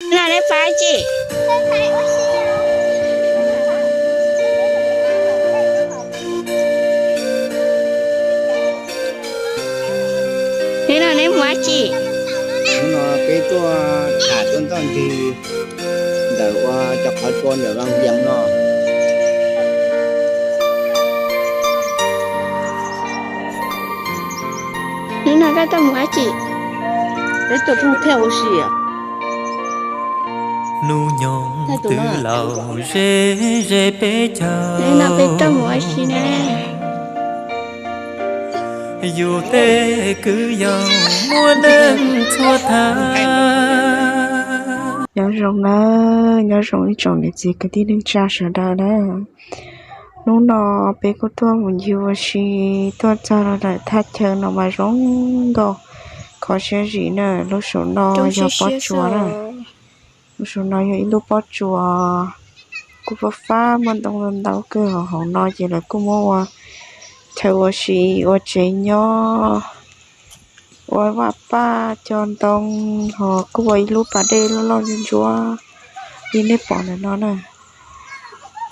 Hnub no neb pab tsi? Hnub no neb mus ua tsi? Hnub no peb tuaj tham tuaj ntoj ntsig ntawm ua cov qhov tsua ntawm Vaj Vias no. Hnub no koj tuaj mus ua tsi? Peb tuaj thooj thiaj ua si. Hnub nyoog twb laus ze ze peb caug. Hnub no peb tuaj mus ua si na. Yus tej kwv yau muaj neeg txhua thav. Nyob zoo na, nyob zoo ib tsoom niam txiv kwv tij neej tsa sawv daws na. Hnub no peb kuj tuaj mus ncig ua si, tuaj txog rau ntawm thaj chaw no mas zoo nkauj, kho siab zim na. Lub saum no yog pob tsuas na. Lub saum no yog ib lub pob tsuas kuj fab fab, muaj ntoo ntau kawg. Hauv no ces lawv kuj muab ua chaw ua si, ua tsev nyob, ua vaj paj cog ntoo, ho kuj ua ib lub pas dej loj loj ntsuab ntsuab li nej pom ntawm no na.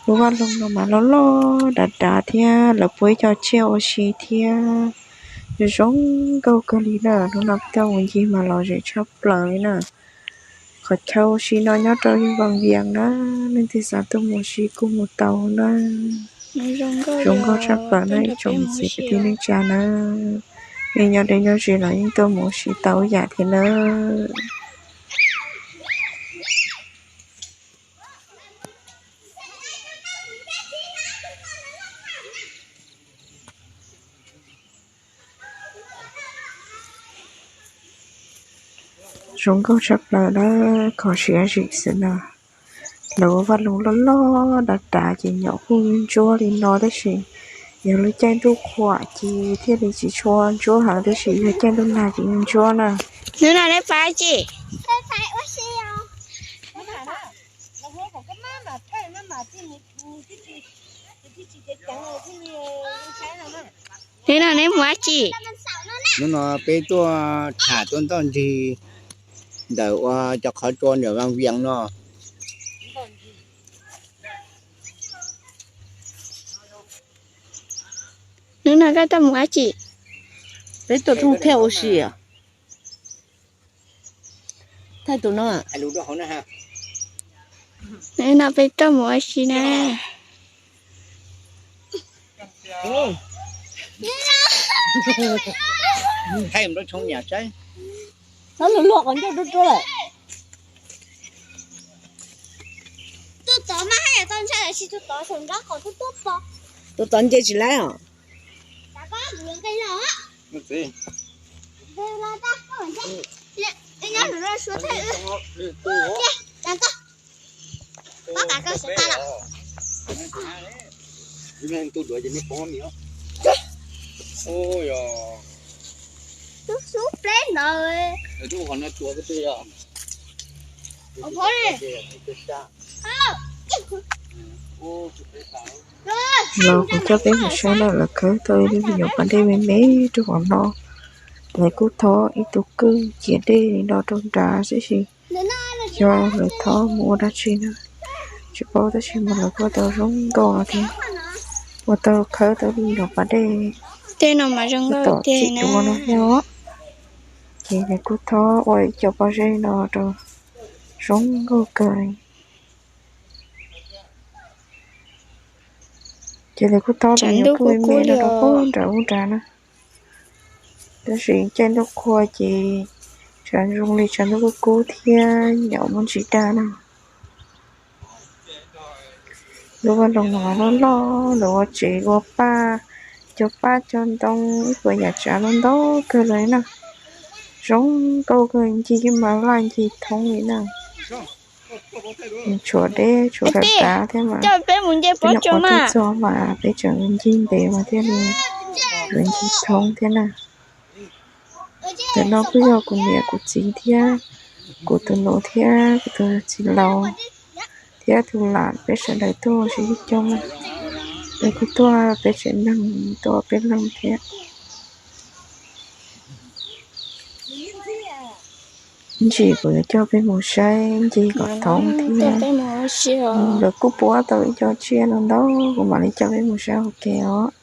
Lub vaj loog no mas loj loj dav dav thiab lawv puab ib co tsiaj ua si thiab. Zoo zoo nkauj kawg li na. Hnub no peb tuaj mus ncig mas lom zem tshaj plaws li na. Qhov chaw ua si no nyob rau Vaj Vias na, leej twg xav tuaj mus ua si kuj mus tau na. Zoo nkauj tshaj plaws na ib tsoom niam txiv kwv tij neej tsa na. Nej nyob deb nyob ze los yeej tuaj mus ua si tau ib yam thiab na. Zoo nkauj tshaj plaws na, kho siab zim xwb na. Lawv ua vaj loog loj loj dav dav ces nyom kuj ntsuab li no tab sis yog lub caij ntuj qhuav ces thiaj li tsis tshua ntsuab heev tab sis yog caij ntuj nag ces ntsuab na. Hnub no neb pab tsi? Hnub no neb mus ua tsi? Hnub no peb tuaj tham tuaj ntoj ntsig ntawm ua cov qhov tsua ntawm Vaj Vias no. Hnub no koj tuaj mus ua tsi? Peb tuaj thooj thiaj ua si. Thaij tus no. Hnub no peb tuaj mus ua si na. Thaij rau tshoob niam saib. Txhob luag luag qhov ncauj ruaj ruaj lawm. Tus tod mas haj yam tau ntshai lawm, tus tod saum nraub qaum tuaj tuaj pom. Tus tod nce tsis laib os. Xub pleb ntawd. Los kuv coj peb mus saib na, lawv khawb tau ib lub me nyuam pas dej me me rau hauv no. Lawv kuj thob ib tug kwj ciav dej li no rau nrad xwb sis xyov lawv thob mus ua dab tsi na, tsis paub tab sis mas lawv kuj tau zoo nkauj no thiab. Ua tau khawb tau ib lub me nyuam pas dej, tej no mas zoo nkauj tom txim dua no thiab os. Ces lawv kuj thob ua ib co pob zeb no rau zoo nkauj kawg li. Ces lawv kuj thob tus me nyuam kwj me me no rau pem nram ub nrad na. Tab sis caij ntuj qhua ces tshav zoo li tshav ntuj kub kub thiab nyom muaj ntsis dag na. Lub vaj loog no loj loj, lawv ua tsev ua paj, cog paj cog ntoo ib puas yam tsav loj ntau kawg li na. Zoo nkauj kawg, ncig ib mas laj ncig thoob li na. Tshuav deb tshuav dav dav thiab mas, peb nyuam qhuav tuaj txog mas peb tseem ncig ntev mas thiaj li yuav ncig thoob thiab na. Ntawm no kuj yog kuv niam kuv txiv thiab kuv tus nus thiab kuv tus txiv laus thiab tus lam peb sawv daws tuaj ua si ib coob na. Peb kuj tuaj peb tsev neeg tuaj peb leeg thiab. Ib ntsis kuv yuav coj peb mus saib ncig kom thoob thiab. Lawv kuj puab tau ib co tsiaj no ntau, kuv mam li coj peb mus saib ua ke os.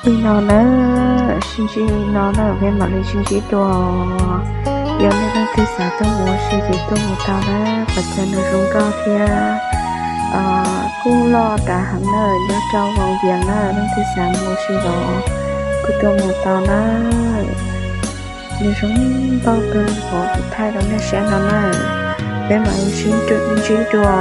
Li no na, sib ntsib li no na, peb mam li sib ntsib dua. Yog nej leej twg xav tuaj mus ua si ces tuaj mus tau na, qhov chaw no zoo nkauj thiab kuj loj dav heev na, nyob rau Voos Vias na, leej twg xav mus ua si los kuj tuaj mus tau na. Nws zoo nkauj kawg nkaus, kuv thaij rau nej saib no na. Peb mam li sib ntsib dua.